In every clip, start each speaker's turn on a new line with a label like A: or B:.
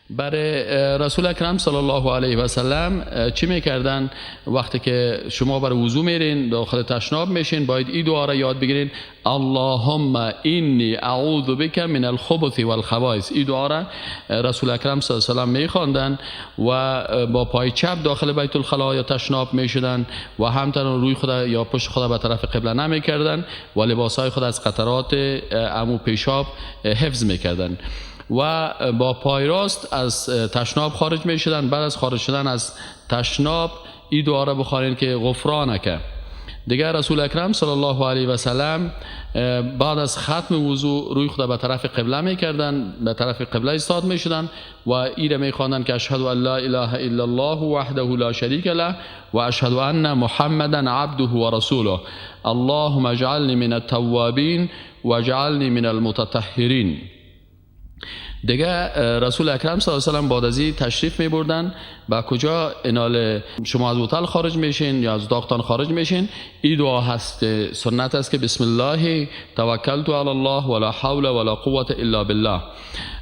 A: برای رسول اکرم صلی الله علیه و سلم چی میکردن؟ وقتی که شما برای وضو میرین، داخل تشناب میشین، باید این دعا را یاد بگیرین: اللهم انی اعوذ بک من الخبث والخبائث. این دعا را رسول اکرم صلی الله علیه و سلم میخواندن و با پای چپ داخل بیت الخلا یا تشناب میشدن و همچنین روی خود یا پشت خود به طرف قبله نمیکردن و لباسهای خود از قطرات عمو پیشاب حفظ میکردن و با پای راست از تشناب خارج می شدن. بعد از خارج شدن از تشناب این دعا را بخوانید که غفرانک. دیگر رسول اکرم صلی الله علیه و سلم بعد از ختم وضو روی خود به طرف قبله می کردن، به طرف قبله ایستاد می شدن و این را می خواندن که اشهد ان لا اله الا الله وحده لا شریک له و اشهد ان محمدا عبده و رسوله اللهم اجعلنی من التوابین واجعلنی من المتطهرین. دیگه رسول اکرم صلی الله علیه و سلم بعد از این تشریف می بردن به کجا؟ انال شما از هتل خارج میشین یا از اتاقتان خارج میشین، این دعا هست، سنت است که بسم الله توکلت علی الله ولا حول ولا قوة الا بالله.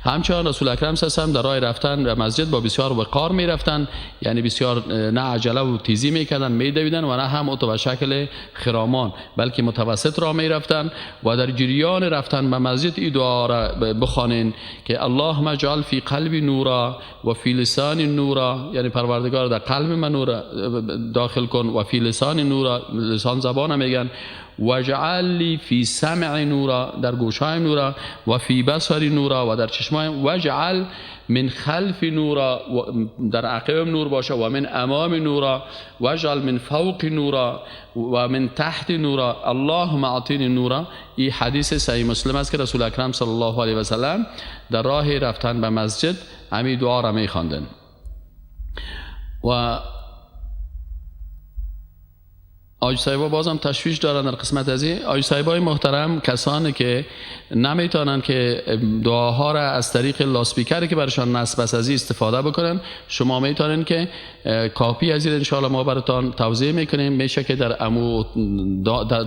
A: همچنان رسول اکرم صلی الله علیه و سلم در راه رفتن به مسجد با بسیار وقار می رفتن، یعنی بسیار نه عجله و تیزی میکردن میدویدن و نه هم اتو به شکل خرامان، بلکه متوسط راه می رفتن و در جریان رفتن به مسجد این دعا را بخوانین که اللهم اجعل فی قلبی نورا و فی لسان نورا، یعنی پروردگار در قلب من نور داخل کن، و فی لسان نورا، لسان زبان میگن، واجعل لی فی سمع نورا، در گوشهایم نورا، و فی بصری نورا، و در چشمایم، واجعل من خلف نورا، در عقبم نور باشه، و من امام نورا، واجعل من فوق نورا و من تحت نورا، اللهم اعطینی نورا. این حدیث صحیح مسلم است که رسول اکرم صلی الله علیه و سلم در راه رفتن به مسجد همین دعا را میخواندن. و آج صاحبا بازم تشویش دارن در قسمت از این. آج صاحبای محترم، کسانی که نمیتونن که دعاها را از طریق لاسپیکری که برشان نصب است از این استفاده بکنن، شما میتونن که کاپی از این انشاءالله ما براتان توضیح میکنیم، میشه که در امو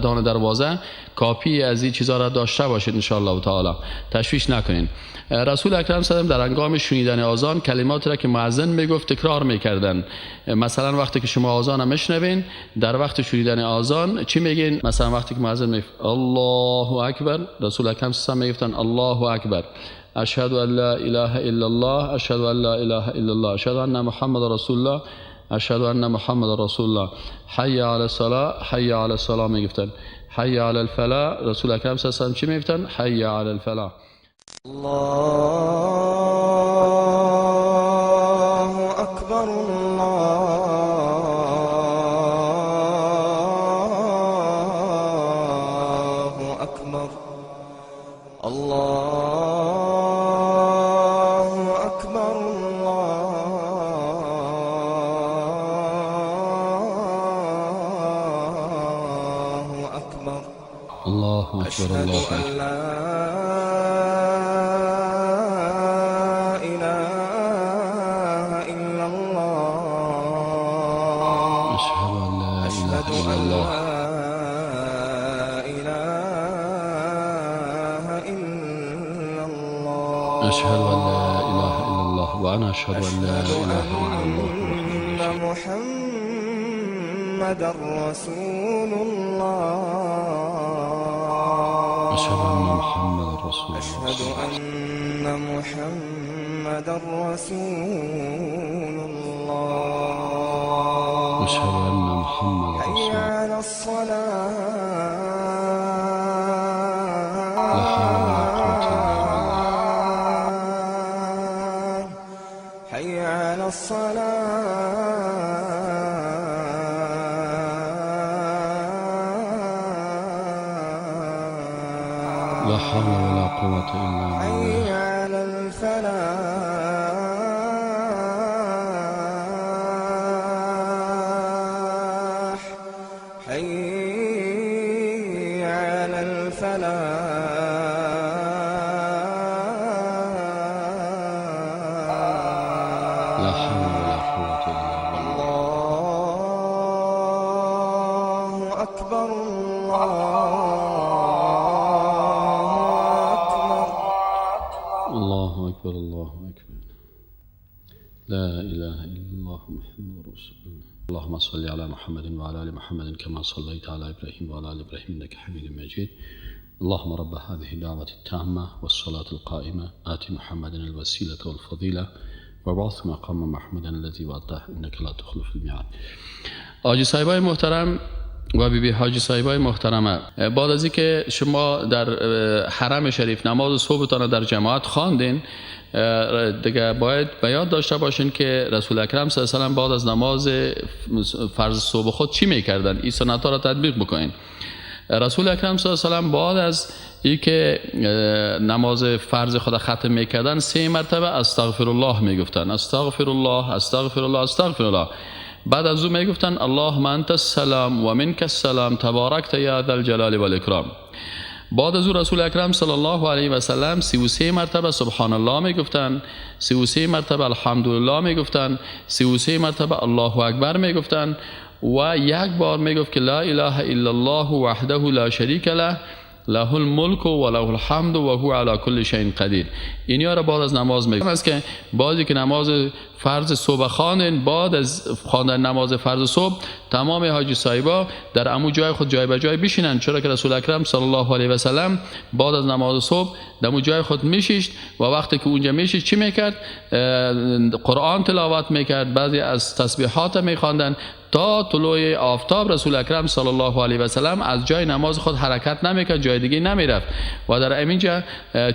A: دان دروازه کاپی از این چیزا را داشته باشید انشاءالله تعالی، تشویش نکنین. رسول اکرم صلی الله علیه و در هنگام شنیدن آذان کلمات را که مؤذن میگفت تکرار میکردن. مثلا وقتی که شما آذان میشنوین، در وقت شنیدن آذان چی میگین؟ مثلا وقتی که مؤذن میگفت الله اکبر، رسول اکرم صلی الله علیه و میگفتن الله اکبر، اشهد ان لا اله الا الله، اشهد ان لا اله الا الله، اشهد ان محمد رسول الله، اشهد ان محمد رسول الله، حی علی الصلاه، حی علی الصلاه میگفتن، حی علی الفلاح. رسول اکرم صلی الله علیه و چی میگفتن؟ حی علی الفلاح.
B: الله اکبر، الله اکبر، الله اکبر، الله اکبر،
A: الله اکبر، الله اکبر. أشهد أن لا إله إلا الله وأنا أشهد أن لا إله إلا الله
B: محمد رسول الله،
A: أشهد أن محمد رسول الله،
B: أشهد أن محمد رسول الله،
A: أشهد أن محمد رسول الله.
B: حي على الصلاة،
A: لا حول ولا قوة إلا بالله،
B: حي على الصلاة،
A: لا حول ولا قوة إلا بالله،
B: حي على الفلاح، حي على الفلاح،
A: لا حول ولا قوة إلا بالله.
B: الله أكبر، الله أكبر،
A: الله أكبر، الله أكبر. لا اله الا الله محمد رسول الله. اللهم صل على محمد وعلى ال محمد كما صليت على ابراهيم وعلى ال ابراهيم انك حميد مجيد. اللهم رب هذه الدعوة التامة والصلاة القائمة آت محمدا الوسيلة والفضيلة وابعث مقام محمودا الذي وعدته انك لا تخلف الميعاد. حاجی صاحبای محترم و بی بی حاجی صاحبای محترمه، بعد از اینکه شما در حرم شریف نماز صبحتان در جماعت خواندین، دیگه باید به یاد داشته باشین که رسول اکرم صلی الله علیه و سلم بعد از نماز فرض صبح خود چی میکردن؟ این سنت ها را تطبیق بکنین. رسول اکرم صلی الله علیه و سلم بعد از اینکه نماز فرض خود ختم میکردن 3 مرتبه استغفر الله میگفتن، استغفر الله، استغفر الله، استغفر الله. بعد از او میگفتن اللهم انت السلام و منک السلام تبارکت یا ذا الجلال والاکرام. بعد از او رسول اکرم صلی الله علیه و سلم 33 مرتبه سبحان الله میگفتن، 33 مرتبه الحمدلله میگفتن، 33 مرتبه الله اکبر میگفتن و یک بار میگفت که لا اله الا الله وحده لا شریک له له الملک و له الحمد و هو علی کل شیء قدیر. اینها را بعد از نماز میگم است که بعدی که نماز فرض صبح خواندن، بعد از خواندن نماز فرض صبح تمام حاجی صاحبا در امو جای خود جای به جای بشینن، چرا که رسول اکرم صلی الله علیه و سلم بعد از نماز صبح در امو جای خود میشیشت و وقتی که اونجا میشیشت چی میکرد؟ قرآن تلاوت میکرد، بعضی از تسبیحات میخواندن تا طلوع آفتاب. رسول اکرم صلی الله علیه و سلم از جای نماز خود حرکت نمیکرد، جای دیگه نمیرفت و در اینجا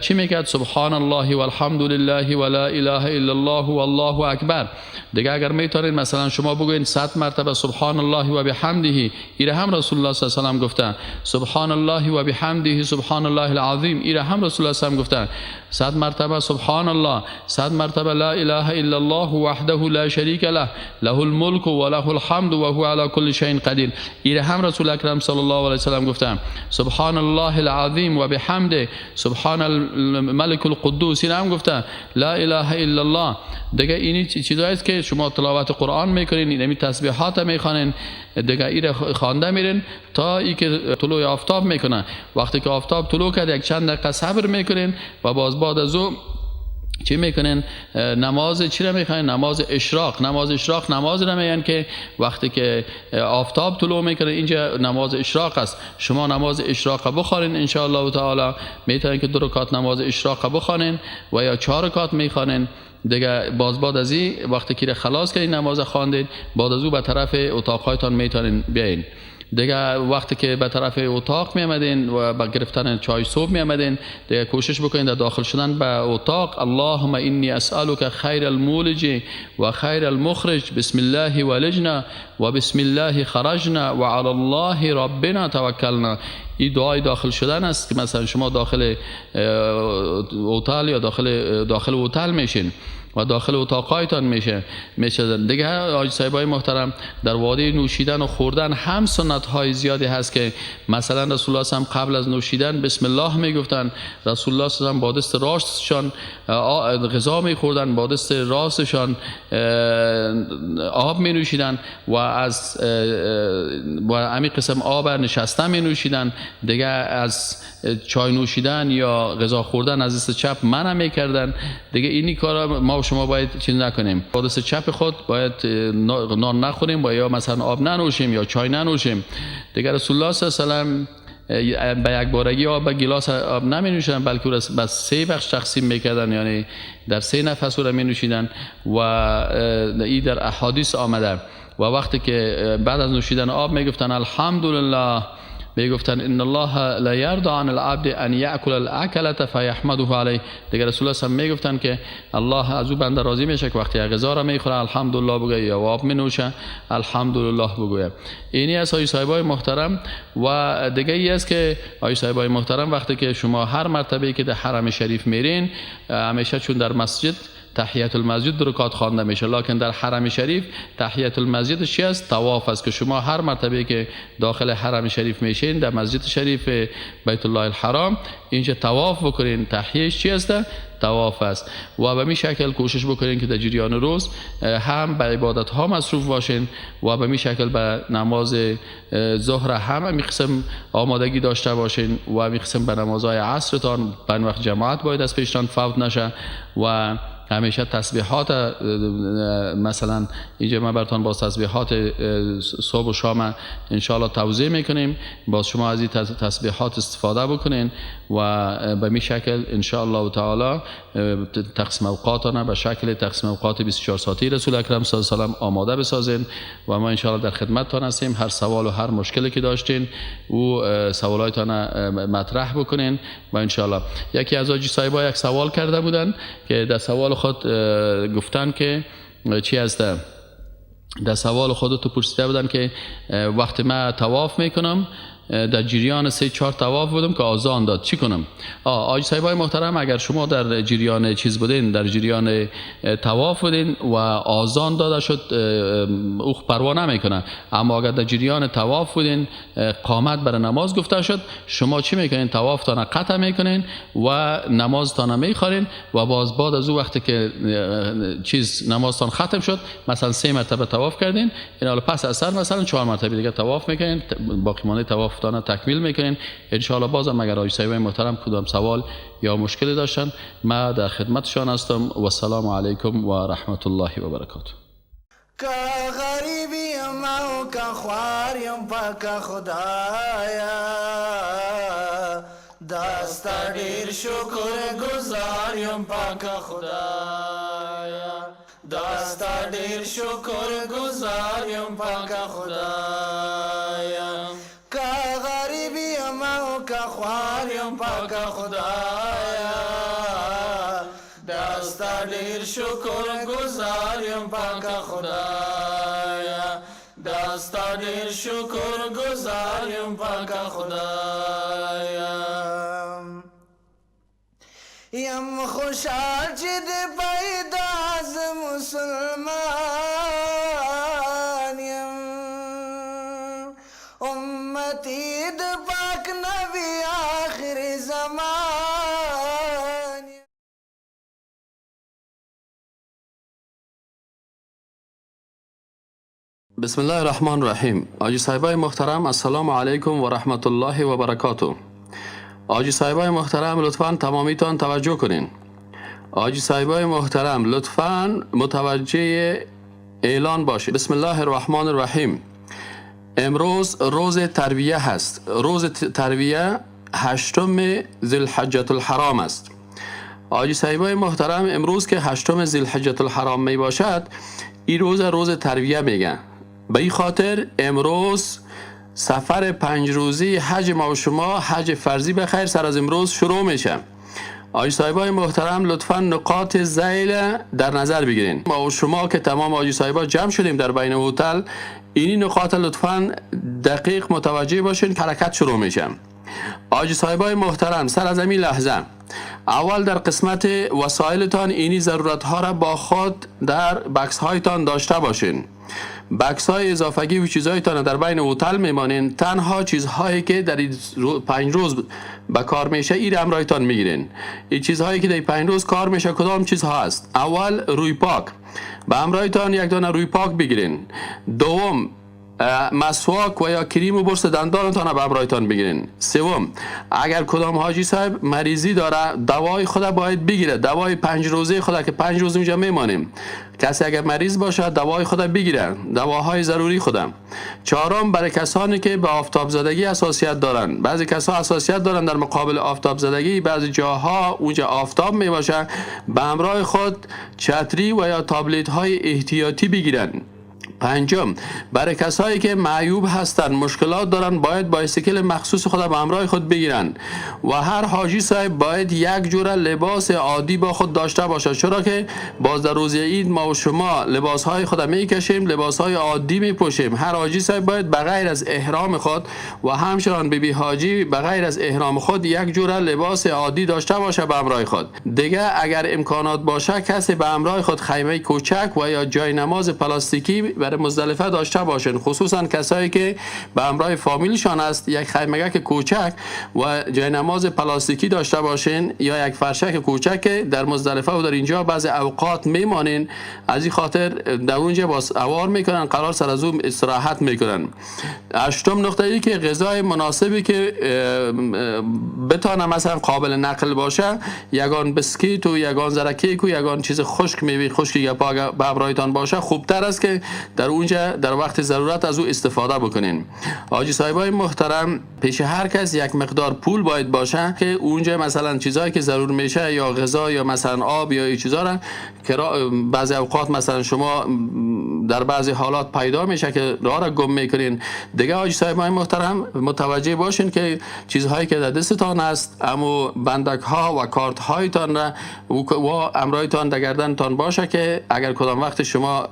A: چی میکرد؟ سبحان الله والحمد لله ولا اله الا الله والله اکبر. دیگه اگر میتونین مثلا شما بگوین 100 مرتبه سبحان الله و بحمده، ایره هم رسول الله صلی الله علیه و سلم گفتن. سبحان الله و بحمده سبحان الله العظیم، ایره هم رسول الله صلی الله علیه و سلم گفتن. 100 مرتبه سبحان الله، 100 مرتبه لا اله الا الله وحده لا شریک له له الملک و له الحمد و هو علی کل شیء قدیر، ایره هم رسول اکرم صلی الله علیه و سلم گفتن. سبحان الله العظیم و بحمده سبحان الملک القدوس، ایره هم گفتن. لا اله الا الله. دیگه اینی چیزایی است که شما تلاوت قرآن میکنین، اینمی تسبیحات میخوانین، دیگه ایره خوانده میرین تا اینکه طلوع آفتاب میکنه. وقتی که آفتاب طلوع کرد یک چند دقیقه صبر میکنین و باز بعد از او چی میکنن؟ نماز چی را میخوان؟ نماز اشراق. نماز اشراق نماز را میگن که وقتی که آفتاب طلوع میکنه اینجا نماز اشراق است. شما نماز اشراق بخوانین ان شاء الله تعالی، میتونین که 2 رکعت نماز اشراق بخوانین و یا 4 رکعت میخوانین. دیگه باز بعد از این وقتی که خلاص کردین نماز خواندین، بعد از او به طرف اتاقهایتان میتونین بیاین. دیگه وقتی که به طرف اتاق می آمدین و به گرفتن چای صبح می آمدین، دیگه کوشش بکنین در داخل شدن به اتاق اللهم انی اسألک خیر المولج و خیر المخرج بسم الله ولجنا و بسم الله خرجنا و علی الله ربنا توکلنا. این دعای داخل شدن است که مثلا شما داخل هتل یا داخل هتل میشین و داخل اتاقایتان میشه. دیگه حاجی صاحبای محترم، در وادی نوشیدن و خوردن هم سنت های زیادی هست که مثلا رسول الله صلی قبل از نوشیدن بسم الله میگفتن. رسول الله صلی الله با دست راستشان غذا میخوردن، با دست راستشان آب می نوشیدن و از و همین قسم آب نشسته می نوشیدن. دیگه از چای نوشیدن یا غذا خوردن از دست چپ منع میکردن. دیگه اینی کارا ما و شما باید چیز نکنیم. با دست چپ خود باید نان نخوریم و یا مثلا آب ننوشیم یا چای ننوشیم. دیگه رسول الله صلی الله علیه و سلم به یک بارگی آب به گیلاس آب نمی نوشیدن، بلکه او را به 3 بخش تقسیم میکردن، یعنی در 3 نفس او را می نوشیدن و این در احادیث آمده. و وقتی که بعد از نوشیدن آب میگفتن الحمدلله، میگفتن ان الله لا یرضى عن العبد ان یاکل الاکله فیحمده علیه. دیگه رسول الله صلی میگفتن که الله از او بنده راضی میشه که وقتی غذا را میخوره الحمدلله بگه یا آب مینوشه الحمدلله بگویه. اینی از حاجی صاحبای محترم. و دیگه ای است که حاجی صاحبای محترم وقتی که شما هر مرتبه که در حرم شریف میرین، همیشه چون در مسجد تحیت المسجد 2 رکعت خوانده میشه، لکن در حرم شریف تحیت المسجد چی است؟ طواف است که شما هر مرتبه که داخل حرم شریف میشین در مسجد شریف بیت الله الحرام اینجا طواف بکنین. تحییش چی است؟ طواف است. و به می شکل کوشش بکنین که در جریان روز هم به عبادت ها مصروف باشین و به می شکل به نماز ظهر هم می قسم آمادگی داشته باشین و می قسم به نمازهای عصرتان به وقت جماعت باید از پیشتان فوت نشه و همیشه تسبیحات، مثلا اینجا ما براتون باز تسبیحات صبح و شام انشاءالله توضیح میکنیم، باز شما از این تسبیحات استفاده بکنین و به می شکل انشاءالله تعالی تقسیم اوقاتانه به شکل تقسیم اوقات 24 ساعتی رسول اکرم صلی الله علیه و سلم آماده بسازین و ما انشاءالله در خدمتتان هستیم. هر سوال و هر مشکلی که داشتین او سوالایتان مطرح بکنین و انشاءالله. یکی از حاجی صاحبا یک سوال کرده بودن که در سوال خود گفتن که چی هست، در سوال خود تو پرسیده بودن که وقتی من طواف میکنم در جریان 3-4 طواف بودم که آذان داد، چی کنم؟ حاجی صاحبای محترم، اگر شما در جریان چیز بودین، در جریان طواف بودین و آذان داده شد، او پروا نمیکنه. اما اگر در جریان طواف بودین، قامت برای نماز گفته شد، شما چی میکنین؟ طوافتان قطع میکنین و نمازتان میخوارین و باز بعد از او وقتی که چیز نمازتان ختم شد، مثلا 3 مرتبه طواف کردین، این حالا پس از سر مثلا 4 مرتبه دیگه طواف میکنین، باقی مانده طواف تانه تکمیل میکنین انشاءالله. بازم اگر حاجی صاحب محترم کدام سوال یا مشکلی داشتن، ما در خدمتشان هستم. و السلام علیکم و رحمت الله و برکاته.
B: که غریب یم او که خوار یم پاک خدایا، دا ستا ډیر شکر گزار یم پاک خدایا، دا ستا ډیر شکر گزار یم پاک خدایا. که غریب یم او که خوار یم پاک خدایا، دا ستا ډیر شکر گزار یم پاک خدایا، دا ستا ډیر شکر گزار یم پاک خدایا. یم خوشحال چې د پیدا ز مسلمان یم، امتی د پاک نبی آخر زمان.
A: بسم الله الرحمن الرحیم. حاجی صاحبای محترم، السلام علیکم و رحمت الله و برکاته. حاجی صاحبای محترم، لطفاً تمامیتان توجه کنین. حاجی صاحبای محترم، لطفاً متوجه اعلان باشید. بسم الله الرحمن الرحیم. امروز روز ترویه هست. روز ترویه 8 ذوالحجة الحرام است. حاجی صاحبای محترم، امروز که 8 ذوالحجة الحرام می باشد، این روز روز ترویه میگن. به این خاطر امروز سفر 5 روزی حج ما و شما، حج فرضی بخیر، سر از امروز شروع میشه. حاجی صاحبای محترم، لطفاً نقاط ذیل در نظر بگیرین. ما و شما که تمام حاجی صاحبا جمع شدیم در بین هتل، اینی نقاط لطفاً دقیق متوجه باشین، حرکت شروع میشه. حاجی صاحبای محترم، سر از این لحظه اول در قسمت وسایلتان اینی ضرورت ها را با خود در بکس هایتان داشته باشین. بکس های اضافگی و چیزهایتان در بین هتل میمانین. تنها چیزهایی که در این 5 روز به کار میشه این همراهتان میگیرین. این چیزهایی که در 5 روز کار میشه کدام چیزها است؟ اول روی پاک، به همراهتان یک دانه روی پاک بگیرین. دوم مسواک و یا کریم و برس دندانتان به همراهتان بگیرین. سوم اگر کدام حاجی صاحب مریضی داره دوای خود باید بگیره، دوای 5 روزه خود که 5 روز اونجا میمانیم. کسی اگر مریض باشه دوای خود بگیره، دواهای ضروری خودم. چهارم برای کسانی که به آفتاب زدگی حساسیت دارن، بعضی کسا حساسیت دارن در مقابل آفتاب زدگی، بعضی جاها اونجا آفتاب میباشه، به همراه خود چتری و یا تابلت های احتیاطی بگیرن. پنجم برای کسایی که معیوب هستند، مشکلات دارن، باید بایسیکل مخصوص خود به همراه خود بگیرن و هر حاجی صاحب باید یک جور لباس عادی با خود داشته باشد، چرا که باز در روز عید ما و شما لباس های خود میکشیم، لباس های عادی میپوشیم. هر حاجی صاحب باید بغیر از احرام خود و همچنان بیبی حاجی بغیر از احرام خود یک جور لباس عادی داشته باشه به همراه خود. دیگه اگر امکانات باشه کسی به همراه خود خیمه کوچک و یا جای نماز پلاستیکی برای مزدلفه داشته باشین، خصوصا کسایی که به همراه فامیلشان است، یک خیمگک کوچک و جای نماز پلاستیکی داشته باشین یا یک فرشک کوچک که در مزدلفه و در اینجا بعضی اوقات میمانین، از این خاطر در اونجا باز اوار میکنن، قرار سر از اون استراحت میکنن. هشتم نقطه ای که غذای مناسبی که بتانه مثلا قابل نقل باشه، یگان بسکیت و یگان ذره کیک و یگان چیز خشک، میوه خشکی گپا به همراهتان باشه، خوبتر است که در اونجا در وقت ضرورت از او استفاده بکنین. حاجی صاحبای محترم، پیش هر کس یک مقدار پول باید باشه که اونجا مثلا چیزایی که ضرور میشه، یا غذا یا مثلا آب یا این چیزا را که بعضی اوقات مثلا شما در بعضی حالات پیدا میشه که راه را گم میکنین. دیگه حاجی صاحبای محترم متوجه باشین که چیزهایی که در دستتان است، اما بندک ها و کارت هایتان را و امرایتان در گردنتان باشه که اگر کدام وقت شما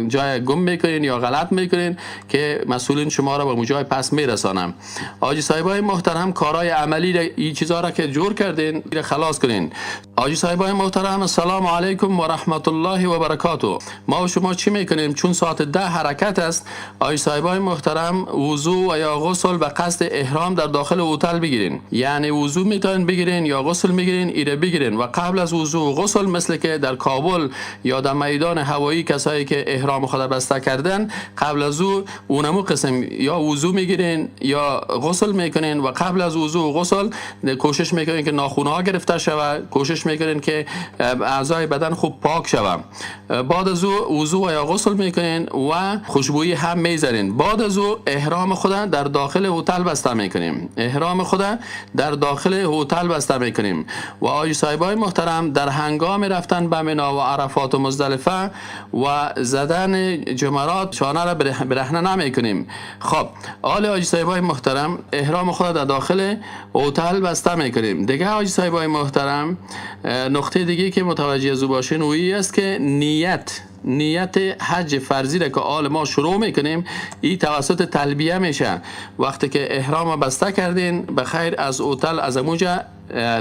A: جای گم میکنین یا غلط میکنین که مسئولین شما را به جای پس میرسانم. حاجی صاحبای محترم، کارهای عملی این چیزها را که جور کردین خلاص کنین. حاجی صاحبای محترم، السلام علیکم و رحمت الله و برکاته. ما و شما چی میکنیم؟ چون ساعت 10 حرکت است، حاجی صاحبای محترم وضو و یا غسل به قصد احرام در داخل هتل بگیرین، یعنی وضو میتونین بگیرین یا غسل میگیرین، ایره بگیرین و قبل از وضو و غسل مثل که در کابل یا در میدان هوایی کسایی که احرام خود بسته کردن، قبل از او اونمو قسم یا وضو میگیرین یا غسل میکنین و قبل از وضو و غسل کوشش میکنین که ناخن ها گرفته شود، کوشش میکنین که اعضای بدن خوب پاک شود. بعد از او وضو و یا غسل میکنین و خوشبویی هم میزنین. بعد از او احرام خود در داخل هتل بسته میکنیم، احرام خود در داخل هتل بسته میکنیم. و حاجی صاحبای محترم، در هنگام رفتن به منا و عرفات و مزدلفه و زدن جمرات شانه را برهنه نمیکنیم. خب حال حاجی صاحبای محترم، احرام خود در داخل هتل بسته میکنیم. دیگه حاجی صاحبای محترم، نقطه دیگه که متوجه از او باشین اویی است که نیت حج فرضی را که آل ما شروع میکنیم، این توسط تلبیه میشه. وقتی که احرام بسته کردین بخیر از هتل از اونجا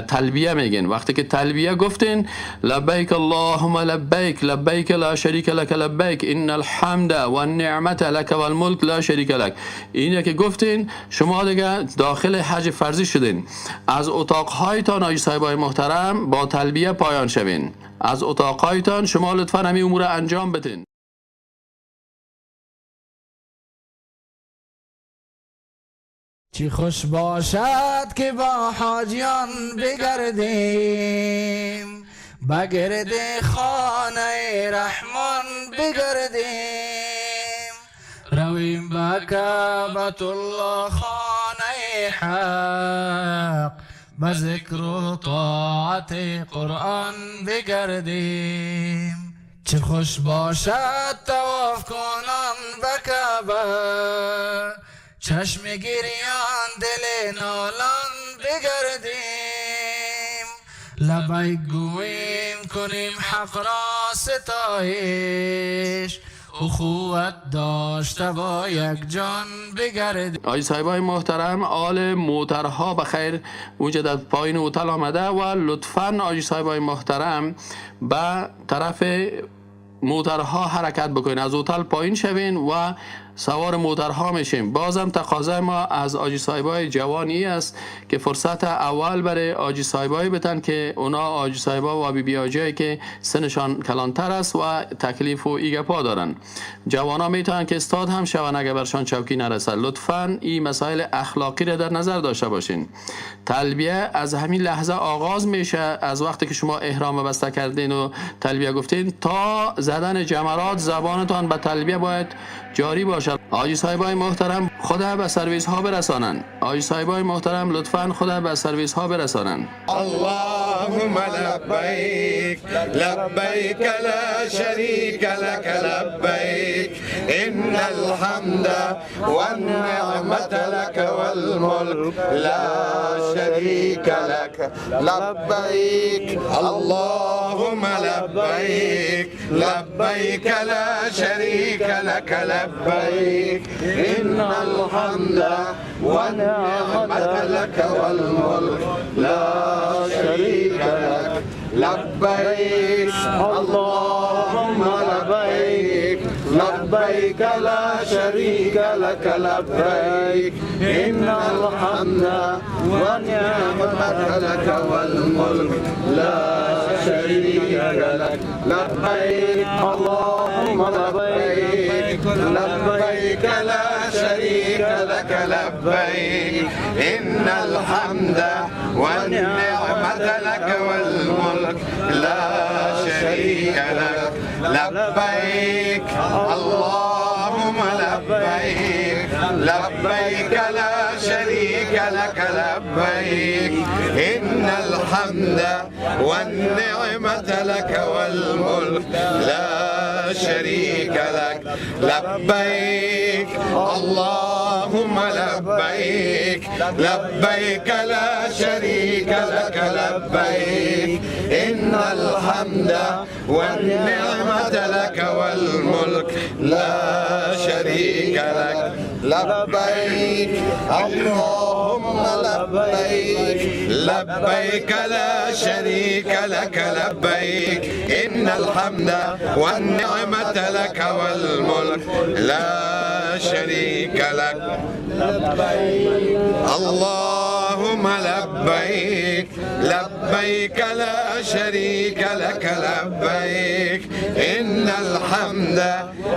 A: تلبیه میگین. وقتی که تلبیه گفتین، لبیک اللهم لبیک لبیک لا شریک لک لبیک ان الحمد والنعمت لک والملک لا شریک لک، اینه که گفتین شما دیگه داخل حج فرضی شدین. از اتاقهایتان حاجی صاحبای محترم با تلبیه پایان شوین. از اتاقهایتان شما لطفا همین امور انجام بدین.
B: چی خوش باشد که با حاجیان بگردیم، بگرد خانه رحمان بگردیم، رویم به کعبة الله خانه حق، به ذکر و طاعت قرآن بگردیم. چه خوش باشد طواف کنان به کعبه، چشم گریان دل نالان بگردیم، لبیک گوییم کنیم حق را ستایش، اخوت داشته با یک جان بگردیم.
A: حاجی صاحبای محترم، آل موترها بخیر اونجا در پایین هتل آمده و لطفاً حاجی صاحبای محترم به طرف موترها حرکت بکنین، از هتل پایین شوین و سوار موترها میشیم. بازم تقاضای ما از حاجی صاحبای جوانی است که فرصت اول برای حاجی صاحبای بتن که اونا حاجی صاحبا و بی بی حاجیایی که سنشان کلانتر است و تکلیف و ایگپا دارن. جوانا میتونن که استاد هم شون اگر برشان چوکی نرسه. لطفاً این مسائل اخلاقی را در نظر داشته باشین. تلبیه از همین لحظه آغاز میشه، از وقتی که شما احرام بسته کردین و تلبیه گفتین تا زدن جمرات زبانتان به تلبیه باید جاری باشه. حاجی صاحبای محترم خدا به سرویس ها برسانن. حاجی صاحبای محترم لطفاً خدا به سرویس ها برسانن.
C: اللهم لبیک لبیک لا شریک لک لبیک ان الحمد والنعمة لك والملك لا شریک لك لبیک اللهم لبیک لبیک لا شریک لك لبیک إن الحمد والنعمة لك والملك لا شريك لك لبيك اللهم لبيك لبيك لا شريك لك لبيك إن الحمد والنعمة لك والملك لا شريك لك. لبيك اللهم لبيك لبيك لا شريك لك لبيك إن الحمد والنعمة لك والملك لا شريك لك. لبيك اللهم لبيك لبيك لا شريك لك لبيك إن الحمد والنعمة لك والملك لا شريك لك. لبيك اللهم لبيك لبيك لا شريك لك لبيك إن الحمد والنعمة لك والملك لا شريك لك. لبيك اللهم لبيك لبيك لا شريك لك لبيك إن الحمد والنعمة لك والملك لا شريك لك. اللهم لبيك لبيك لا شريك لك لبيك إن الحمد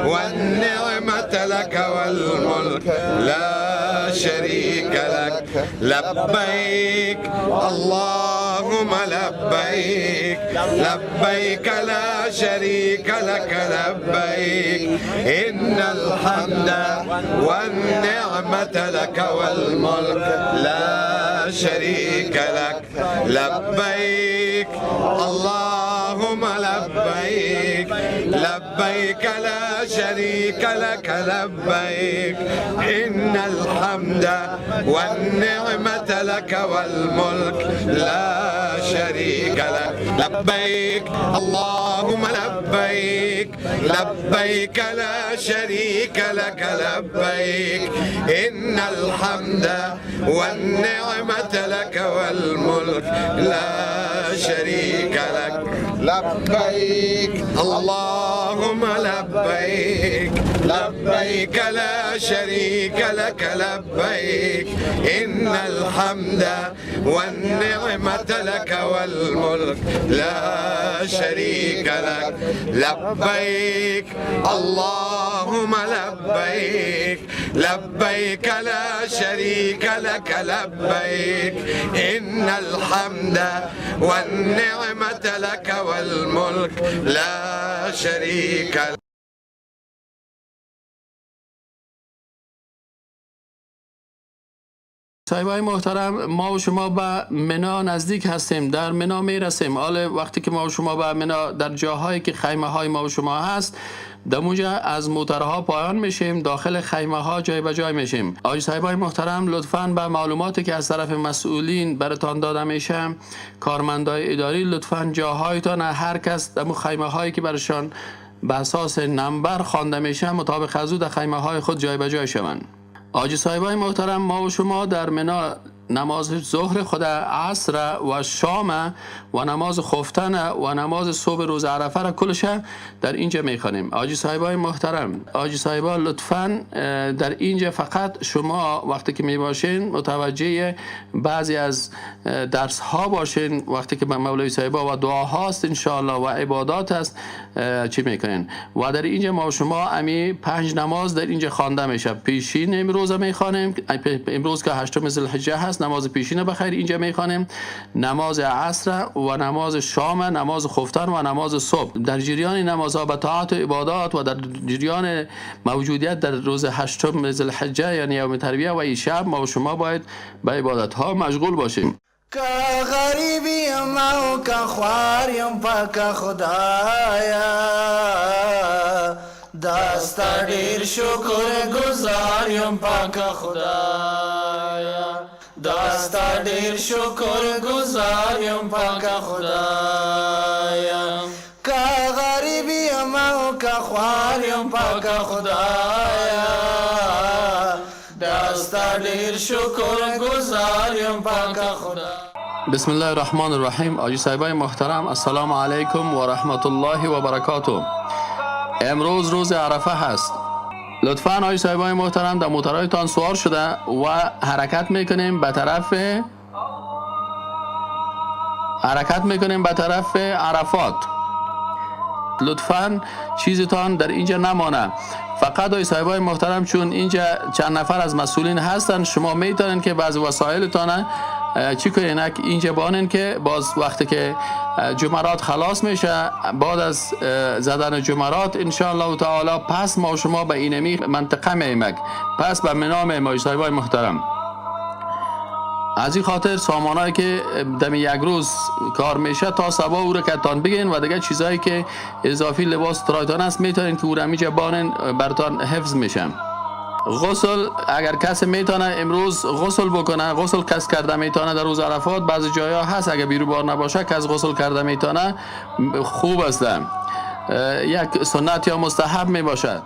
C: والنعمة لك والملك لا شريك لك. لبيك اللهم لبيك لبيك لا شريك لك لبيك إن الحمد والنعمة لك والملك لا شريك لك. لبيك اللهم لبيك لبيك لا شريك لك لبيك إن الحمد والنعمة لك والملك لا شريك لك. لبيك اللهم لبيك لبيك لا شريك لك لبيك إن الحمد والنعمة لك والملك لا شريك لك. لبيك اللهم لبيك لبيك لا شريك لك لبيك إن الحمد والنعمة لك والملك لا شريك لك. لبيك اللهم لبيك لبيك لا شريك لك لبيك إن الحمد والنعمة لك والملك لا شريك لك.
A: صاحبای محترم، ما و شما به منا نزدیک هستیم، در منا میرسیم. حالا وقتی که ما و شما به منا در جاهایی که خیمه های ما و شما هست، در اونجا از موترها پایان میشیم، داخل خیمه ها جای به جای میشیم. آقای صاحبای محترم، لطفاً به معلوماتی که از طرف مسئولین براتان داده میشه، کارمندای اداری، لطفاً جاهایتان هر کس در خیمه هایی که برشان به اساس نمبر خوانده میشه مطابق از او در خیمه های خود جای به جای شوند. آجی صاحبای محترم، ما و شما در منا نماز ظهر خود، عصر و شام و نماز خفتن و نماز صبح روز عرفه را کلش در اینجا میخوانیم. آجی صاحبای محترم، آجی صاحبا لطفاً در اینجا فقط شما وقتی که میباشین متوجه بعضی از درس ها باشین، وقتی که مولوی صاحبا و دعاهاست انشاءالله و عبادات است چی میکنین. و در اینجا ما شما امی 5 نماز در اینجا خوانده میشه. پیشین امروز میخوانیم، امروز که 8 ذوالحجه هست، نماز پیشین بخیر اینجا میخوانیم، نماز عصر و نماز شام، نماز خفتن و نماز صبح. در جریان نمازها به طاعت و عبادات و در جریان موجودیت در روز 8 ذوالحجه یعنی یوم ترویه و این شب، ما و شما باید به عبادت ها مشغول باشیم.
B: که غریب یم او که خوار یم پاک خدایا، دا ستا ډیر شکر گزار یم پاک خدایا، دا ستا ډیر شکر گزار یم پاک خدایا. که غریب یم او که خوار یم پاک خدایا، دا ستا ډیر شکر گزار یم پاک خدایا.
A: بسم الله الرحمن الرحیم. آجی صاحبای محترم، السلام علیکم و رحمت الله و برکاته. امروز روز عرفه هست. لطفاً آقای صاحبای محترم در موترهایتان سوار شده و حرکت میکنیم به طرف عرفات. لطفاً چیزتان در اینجا نمانه. فقط آقای صاحبای محترم چون اینجا چند نفر از مسئولین هستن، شما میتونین که بعض وسایلتان چی کنین اینجا بانین که باز وقتی که جمرات خلاص میشه، بعد از زدن جمرات انشاءالله تعالی پس ما شما به اینمی منطقه میمک، پس به منا میمک صاحبای محترم. از این خاطر سامانایی که دم یک روز کار میشه تا صبح او رو کتان بگین و دیگه چیزایی که اضافی لباس ترایتان است میتونین که او رو همیجا بانین، براتان حفظ میشه. غسل اگر کسی میتونه امروز غسل بکنه، غسل کس کرده میتونه در روز عرفات، بعضی جایا هست اگر بیرو بار نباشه کس غسل کرده میتونه، خوب است، یک سنت یا مستحب میباشه.